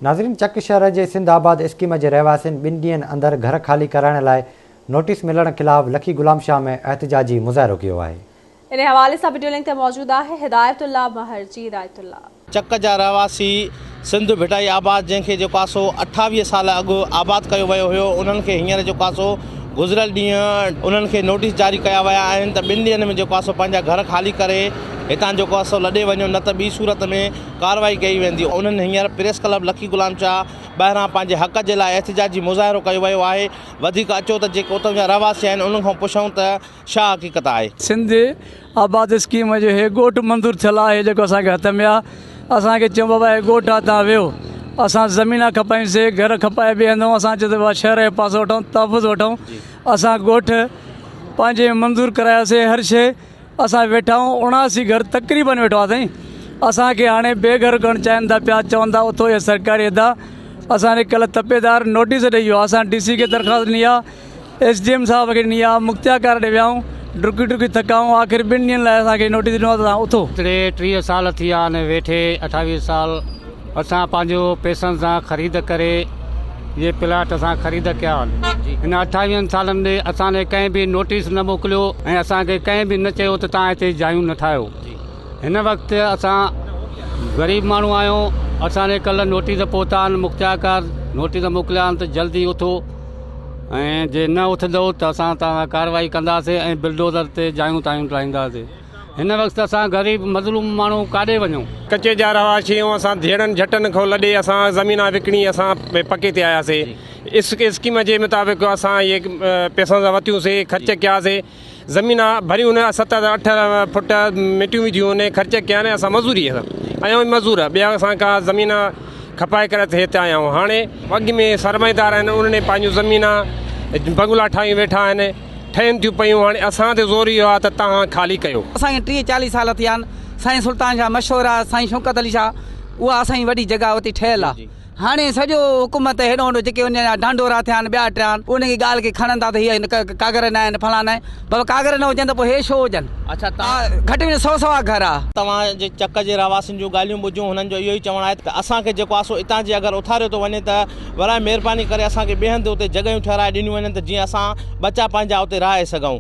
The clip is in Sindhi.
ناظرين چڪ شهر جي سنڌ آباد اسڪيم جي رهواسين ٻن ڏينهن اندر گهر خالي ڪرائڻ لاء نوٽيس ملڻ خلاف لکي غلام شاهه ۾ احتجاجي مظاهرو ڪيو آهي. ان حوالي سان وڊيو لنڪ تي موجود آهي هدايت الله مهر جي هدايت الله. چڪ جا رهواسي سنڌ ڀٽائي آباد جنهن کي جيڪو آ سو 28 سال اڳ آباد ڪيو ويو هيو انهن کي هينئر جيڪو آ سو گذريل ڏينهن انهن کي نوٽيس جاري ڪيا ويا آهن ته ٻن ڏينهن ۾ جيڪو آ سو پنهنجا گهر خالي ڪري هتان جيڪو آ سو لڏي وڃو نه ته ٻي صورت ۾ ڪارروائي ڪئي ويندي. انهن هينئر پريس ڪلب لکي غلام شاهه ٻاهران پنهنجي حق جي لاء احتجاجي مظاهرو ڪيو ويو آهي. وڌيڪ اچو ته جيڪي اتان جا رهواسي آهن انهن کان پڇون ته ڇا حقيقت آهي. سنڌ آباد اسڪيم جو هي ڳوٺ منظور ٿيل آهي جيڪو اسان کي هٿ ۾ آ اسان کي چيو بابا هي ڳوٺ آ تان ويهو اسان زمينا کپايون سي گهر کپائي ٻئي هنڌ اسان چيو ته بابا شهر جو پاسو وٺون تحفظ وٺون اسان ڳوٺ پنهنجي منظور ڪراياسي هر شي اسان ويٺا آهيون 79 گهر تقريبن ويٺو آهي سائين اسان کي هاڻي بي گهر ڪرڻ چاهين ٿا پيا چون ٿا اٿو اهي سرڪاري ادا اسان کي ڪلهه تپيدار نوٽيس ڏئي ويو اسان ڊي سي کي درخواست ڏني آهي ايس ڊي ايم صاحب کي ڏني آهي مختيارڪار ڏي ويا آهيون ڊڪي ڊڪي ٿڪا آهيون آخر ٻن ڏينهن لاء اسان کي نوٽيس ڏنو آهي ته توهان اٿو. ٽي 30 سال ٿي ويا آهن ويٺي 28 سال اسان پنهنجو پئسن سان خريد ڪري اهي پلاٽ اسان خريد ڪيا آهن هن اٺاويهن سالن ۾ اسان ڏي ڪنهن به نوٽيس نه موڪليو ۽ اسان کي ڪنهن به نه چيو ته توهان هتي جايون نه ٺاهيو هن وقت اسان غريب ماڻهو آهيون اسان ڏي ڪلهه نوٽيس پهتا آهن مختيارڪار نوٽيس موڪليا آهن ته جلدي اٿو ۽ جي نه اٿندو ته اسان توهان سان ڪارروائي ڪنداسين ۽ بلڊوزر تي جايون تايون ڊاهينداسين هن وقت اسان غريب مظلوم ماڻهو ڪاڏي وڃون؟ ڪچي جا رهواسي آهيون اسان ڌيئڙن جهٽن کان لڏي اسان زمينا وڪڻي اسان پڪي تي آياسي اس اسڪيم جي مطابق اسان اهي پئسن سان ورتيون سي خرچ ڪيا سي زمينا ڀريون نه ست اٺ فٽ مٽيون وڌيون نه خرچ ڪيا نه اسان مزوري آهيون مزور ٻيا اسان کا زمينا کپائي ڪري هتي آيا آهيون هاڻي اڳ ۾ سرمائيدار آهن انهن پنهنجون زمينا بنگلا ٺاهيون ويٺا آهن ٺهن ٿيون پيون هاڻي اسان تي زور اهو آهي ته توهان خالي ڪيو. اسان کي 30 40 سال ٿيا آهن سائين سلطان شاهه مشهور آهي سائين شوڪت علي شاهه اها اسان جي وڏي جڳهه اتي ٺهيل آهي هاڻي سڄو حڪومت هيڏو هوڏو جيڪي ان جا ڍانڍورا ٿيا آهن ٻيا ٽيا آهن ان جي ڳالهه کي کڻن ٿا ته هي ڪاڳر نه آهن فلاڻا نه آهن بابا ڪاڳر نه هجن ته پوء هي ڇو هجن اڇا توهان گهٽ ۾ سو سوا گهر آهي. توهان جي چڪ جي رهواسين جون ڳالهيون ٻڌيون هنن جو اهو ئي چوڻ آهي ته اسان کي جيڪو آهي سو اتان جي اگر اٿاريو ٿو وڃي ته براء مهرباني ڪري اسان کي ٻئي هنڌ اتي جڳهيون ٺهرائي ڏنيون وڃن ته جيئن اسان ٻچا پنهنجا اتي رهائي سگهون.